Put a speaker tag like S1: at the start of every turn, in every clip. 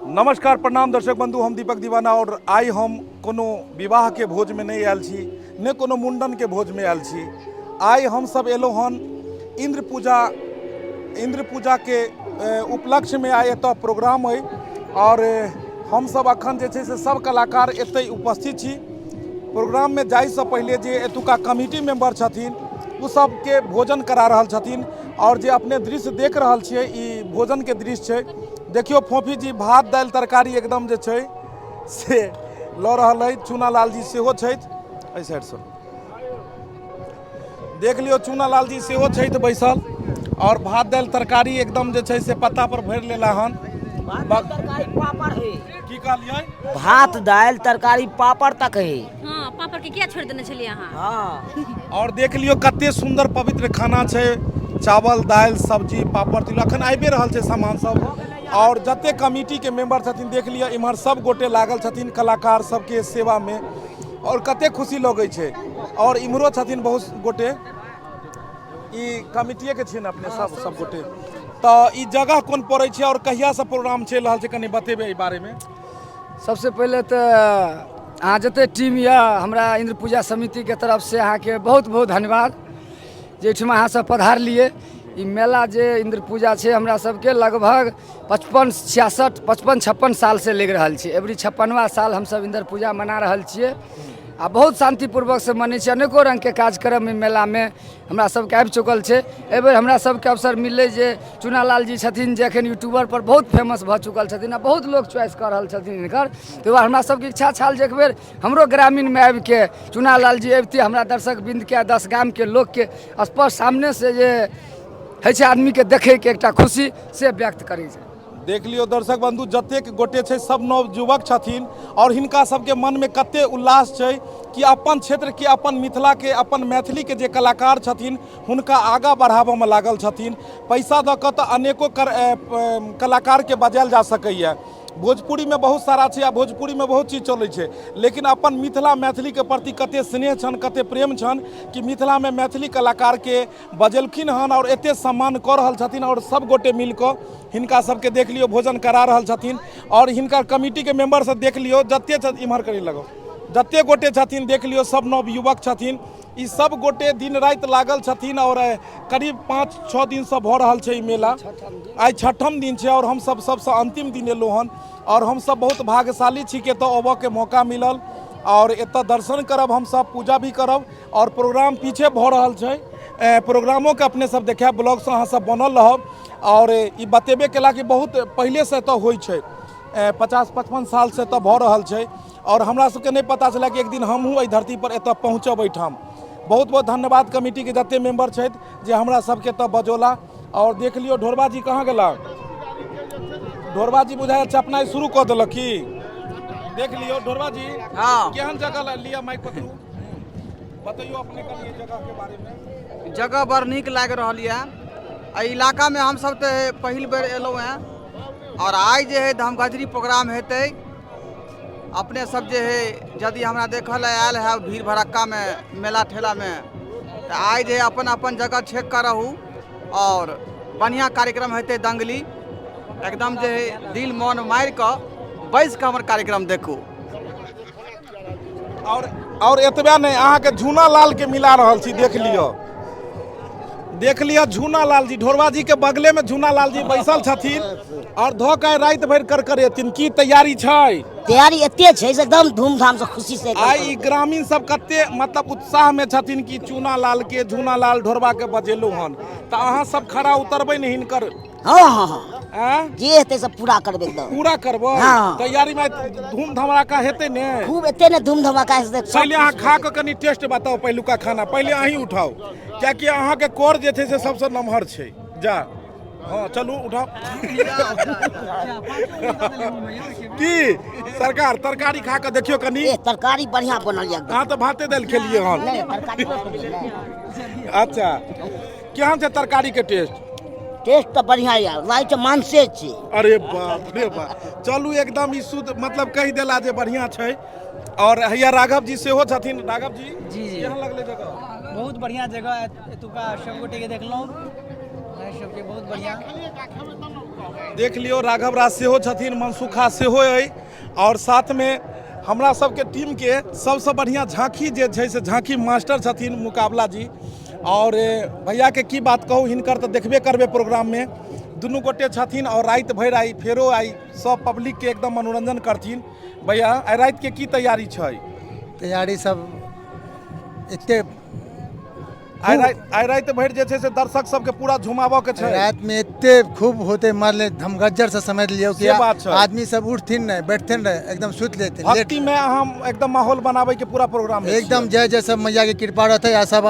S1: नमस्कार, प्रणाम दर्शक बंधु, हम दीपक दीवाना और आइ हम कोनो विवाहके भोजमे नहि आयल छी, नहि कोनो मुण्डनके भोजमे आयल छी। आइ हमसब एलहुँ हन इन्द्र पूजा, इन्द्र पूजाके उपलक्ष्यमे आइ एतऽ प्रोग्राम अइ और हमसब अखन जे छै से सब कलाकार एतै उपस्थित छी। प्रोग्राममे जाइसँ पहिले जे एतुका कमिटी मेम्बर छथिन ओ सबके भोजन करा रहल छथिन और जे अपने दृश्य देख रहल छियै ई भोजनके दृश्य छै। देखियौ फोफी जी भात दालि तरकारी एकदम जे छै से लऽ रहल अइ। चूना लाल जी सेहो छथि एहि साइडसँ, देख लियौ चूना लाल जी सेहो छथि बैसल और भात दालि तरकारी एकदम जे छै से पत्ता पर भरि लेला हन।
S2: तरकारी पापड़ है।
S1: की कहलियै?
S2: भात दालि तरकारी पापड़ तक है।
S3: हाँ, पापड़ के किया छोड़ देने छलियै अहाँ?
S2: हाँ।
S1: और देख लियौ कते सुंदर पवित्र खाना छै, चावल दालि सब्जी पापड़ तिल अखन आबि रहल छै सामान सब। और जते कमिटी के मेंबर छथिन देख लियौ इम्हर सब गोटे लागल छथिन कलाकार सबके सेवा में और कते खुशी लगै छै। और इम्हरो छथिन बहुत गोटे, ई कमिटिए के छियन अपने सब, सब गोटे। तऽ ई जगह कोन पड़ै छै और कहिया से प्रोग्राम चलि रहल छै, कनि बतेबै एहि बारे में।
S4: सबसे पहिले तऽ अहाँ जते टीम यऽ हमरा इन्द्र पूजा समितिके तरफसँ अहाँके बहुत बहुत धन्यवाद जे एहिठमा अहाँ सब पधारलियै। ई मेला जे इन्द्र पूजा छै हमरा सबके लगभग 55 66 55 56 सालसँ लागि रहल छै। एबरी 56वां साल हमसब इन्द्र पूजा मना रहल छियै आ बहुत शान्तिपूर्वकसँ मनै छियै। अनेको रङ्गके कार्यक्रम एहि मेलामे हमरा सबके आबि चुकल छै। एहिबेर हमरा सबके अवसर मिललै जे चुनालाल जी छथिन जे एखन यूट्यूबर पर बहुत फेमस भऽ चुकल छथिन आ बहुत लोक चॉइस कऽ रहल छथिन हिनकर। ताहि दुआरे हमरा सबके इच्छा छल जे एकबेर हमरो ग्रामीणमे आबिके चुनालाल जी अबितै, हमरा दर्शक बिन्दके 10 गामके लोकके स्पष्ट सामनेसँ जे होइ छै आदमीके देखैके एकटा खुशी से व्यक्त करै छै।
S1: देख लियौ दर्शक बंधु, जतेक गोटे छै सब नवयुवक छथिन और हिनका सबके मनमे कते उल्लास छै कि अपन क्षेत्रके, अपन मिथिलाके, अपन मैथिलीके जे कलाकार छथिन हुनका आगाँ बढ़ाबऽमे लागल छथिन। पैसा दऽ कऽ तऽ अनेको कलाकारके बजायल जा सकैए। भोजपुरीमे बहुत सारा छै आ भोजपुरीमे बहुत चीज चलै छै, लेकिन अपन मिथिला मैथिलीके प्रति कते स्नेह छनि, कते प्रेम छनि कि मिथिलामे मैथिली कलाकारके बजेलखिन हन और एते सम्मान कऽ रहल छथिन। और सब गोटे मिल कऽ हिनका सबके देख लियौ भोजन करा रहल छथिन। और हिनकर कमिटीके मेम्बर सब देख लियौ जते छथिन, इम्हर करी लगाउ, जते गोटे छथिन देख लियौ सब नवयुवक छथिन। ई सब गोटे दिन राति लागल छथिन और करीब 5-6 दिनसँ भऽ रहल छै ई मेला। आइ 6ठम दिन छै और हमसब सबसँ अन्तिम दिन एलहुँ हन और हमसब बहुत भाग्यशाली छी कि एतऽ अबऽके मौका मिलल और एतऽ दर्शन करब, हमसब पूजा भी करब। और प्रोग्राम पीछे भऽ रहल छै, प्रोग्रामोके अपने सब देखायब, ब्लॉगसँ अहाँ सब बनल रहब। और ई बतेबे केला कि बहुत पहिलेसँ एतऽ होइ छै, 50-55 सालसँ एतऽ भऽ रहल छै। और हमरा सबके नहि पता छलै कि एक दिन हमहूँ एहि धरती पर एतऽ पहुँचब एहिठाम। बहुत बहुत धन्यवाद कमिटीके जते मेम्बर छथि जे हमरा सबके एतऽ बजौला। और देख लियौ ढोरबा जी कहाँ गेला, ढोरबा जी बुझाइ चपनाइ शुरू कऽ देलक की। देख लियौ ढोरबा जी,
S5: हाँ।
S1: केहन जगह लिअ, माइक पकड़ू, बतैयौ अपने कनि एहि जगह के बारे में।
S5: जगह बड़ नीक लागि रहल यऽ। एहि इलाकामे हमसब तऽ पहिल बेर एलहुँ हेँ और आइ जे है धमगजरी प्रोग्राम हेतै। अपने सब जे है यदि हमरा देखऽ लए आयल है भीड़ भड़क्कामे मेला ठेलामे तऽ आइ जे अपन अपन जगह छेक कऽ रहू और बढ़िआँ कार्यक्रम हेतै। दंगली एकदम जे है दिल मन मारि कऽ बैस कऽ हमर कार्यक्रम देखू।
S1: और एतबे नहि, अहाँके झूना लाल के मिला रहल छी, देख लिअ, देख लिअ झूना लाल जी, ढोरबा जी के बगले में झूना लाल जी बैसल छथिन और धऽ के राति भरि करकरेथिन। की तैयारी छै?
S2: तैयारी एते छै से एकदम धूमधाम से खुशी से एकदम।
S1: आइ ई ग्रामीण सब कते उत्साह में छथिन कि चूना लाल के, झूना लाल ढोरबा के बजेलहुँ हन, तऽ अहाँ सब खड़ा उतरबै ने हिनकर?
S2: हाँ, हाँ, हाँ।
S1: आँय?
S2: जे हेतै सब पूरा करबै एकदम।
S1: पूरा करबै?
S2: हाँ।
S1: तैयारी में धूम धमाका हेतै ने?
S2: खूब एते ने धूम धमाका हेतै, सब
S1: पहिले अहाँ
S2: कुछ
S1: खा
S2: हेतै।
S1: कऽ कनि टेस्ट बताउ पहिलुका खाना, पहिले अहीं उठाउ, कियाकि अहाँके कर जे छै से सबसँ नमहर छै। जा, हाँ चलू उठाउ। की सरकार तरकारी खा कऽ देखियौ कनि।
S2: ए, तरकारी बढ़िया बनल यऽ एकदम।
S1: अहाँ तऽ भाते दालि खेलियै हन।
S2: नहि, तरकारी खेलियै, नहि।
S1: अच्छा, केहन छै तरकारी के टेस्ट?
S2: टेस्ट तऽ बढ़िया यऽ, लागै छै मांसे छै।
S1: अरे बाप रे बाप, चलू एकदम ई शुद्ध कहि देला जे बढ़िया छै। और हैया राघव जी सेहो छथिन। राघव जी,
S6: जी, जी।
S1: केहन लगलै जगह?
S6: बहुत बढ़िया जगह, एतुका सब गोटे के देखलहुँ, सबके बहुत बढ़िया।
S1: देख लियौ, राघव राज सेहो छथिन, मनसुखा सेहो अइ, आओर साथमे हमरा सबके टीमके सबसँ बढ़िआँ झाँकी जे छै से झाँकी मास्टर छथिन मुकाबला जी। आओर भैयाके की बात कहू, हिनकर तऽ देखबे करबै प्रोग्राममे, दुनू गोटे छथिन। आओर राति भरि आइ फेरो आइ सब पब्लिकके एकदम मनोरंजन करथिन। भैया, आइ रातिके की तैयारी छै?
S6: तैयारी सब एते
S1: आइ राति भरि जे छै से दर्शक सबके पूरा झुमाबऽ के छै।
S6: राति में एते खूब होते मरले धमगज्जर से समझ लियौ कि
S1: से बात छै।
S6: आदमी सब उठथिन नहीं, बैठथिन नहीं, एकदम सुति लेथिन।
S1: भक्ति में हम एकदम माहौल बनाबै के पूरा प्रोग्राम में
S6: एकदम
S1: छियै।
S6: जय जय सब मैया के कृपा रहते, आ सब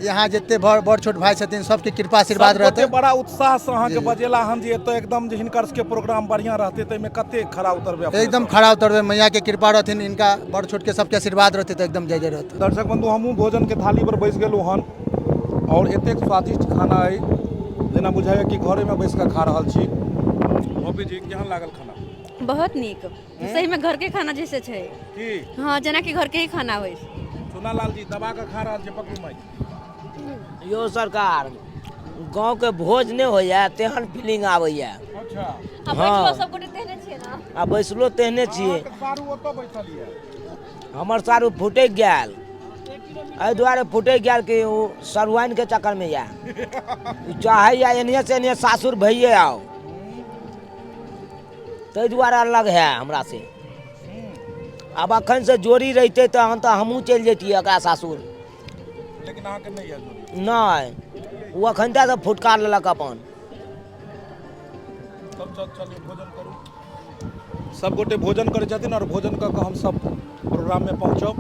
S6: यहाँ जते बड़ छोट भाई छथिन सबके कृपा आशीर्वाद
S1: सब गोटे
S6: रहते।
S1: बड़ा उत्साह से अहाँके
S6: जी।
S1: बजेला हन जे एतऽ एकदम जे हिनकर सबके प्रोग्राम बढ़िया रहते, ताहिमे कते खरा उतरबै अपने
S6: एकदम
S1: सब।
S6: खड़ा उतरबै, मैया के कृपा रहथिन, इनका बड़ छोट के सबके आशीर्वाद रहते तऽ एकदम जय जय रहते।
S1: दर्शक बंधु, हमहूँ भोजन के थाली पर बैस गेलहुँ हन और एतेक स्वादिष्ट खाना अइ जेना बुझाइए कि घरेमे बैस कऽ खा रहल छी। गोपी जी, केहन लागल खाना?
S3: बहुत नीक, सही में घर के खाना जैसे छै।
S1: की?
S3: हाँ, जेना कि घर के ही खाना होइ।
S1: सोनालाल जी दबा कऽ खा रहल छै, पकड़ू माइक।
S7: यो सरकार, गाँव के भोज नहि होइया तेहन फीलिंग आबैया।
S1: अच्छा।
S3: आ बैठलो सब गोटे तेहने छियै ने?
S7: आ बैसलो तेहने छियै।
S1: अहाँके सारू ओतऽ बैठल यऽ।
S7: हमर सारू फुटि गेल, एहि दुआरे फुटि गेल कि ओ सरुआइन के चक्कर में यऽ, ओ चाहैया एनिये से एनिये सासुर भइए आउ, ताहि दुआरे अलग है हमरा से। आब अखन से जोड़ी रहितै तहन तऽ हमहूँ चलि जैतियै एकरा सासुर।
S1: लेकिन अहाँके नहि यऽ जोड़ी?
S7: नहि, ओ अखन तऽ फुटकार लेलक अपन।
S1: तब चलियौ भोजन करू। सब गोटे भोजन करै छथिन और भोजन कऽ कऽ हम सब प्रोग्राम में पहुँचब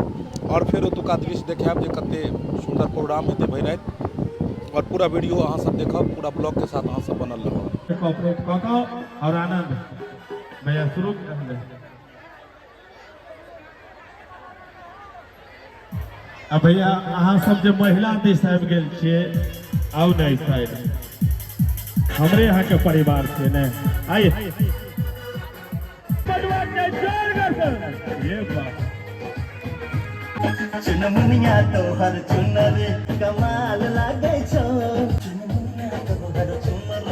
S1: और फेर ओतुका दृश्य देखायब जे कते सुन्दर प्रोग्राम हेतै भरि राति, और पूरा वीडियो अहाँ सब देखब, पूरा ब्लॉग के साथ अहाँ सब बनल रहब।
S8: कॉपरेट कऽ कऽ और आनंद भैया शुरू कर। आ भैया अहाँ सब जे महिला दिस आबि गेल छियै, आउ ने एहि साइड, हमरे यहाँ के परिवार छै ने, आइए। ये बात।
S9: चुनमुनिया तोहर चुनर कमाल लागै छौ, चुनमुनिया तोहर चुनर।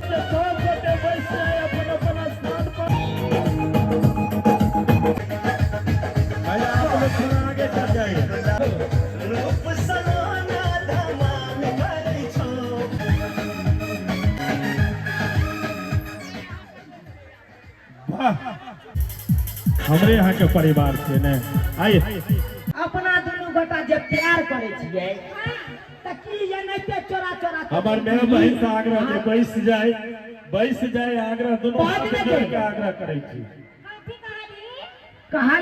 S8: सब गोटे बैस जाए अपन अपन स्थान पर। भैया आप लोग थोड़ा आगे चल जाइए।
S9: रूप सलोना धमाल करै छौ।
S8: वाह, हमरे यहाँ के परिवार छै ने, आइए।
S2: अपना दुनू गोटा जे प्यार करै छियै तऽ की एनाहिते चोरा चोरा के
S8: हमर माय बहिन से आग्रह जे बैस जाए, बैस जाए, आग्रह दुनू
S2: बाद
S8: हाथ
S2: में
S8: जोड़ के आग्रह करै छी।
S2: कहानी।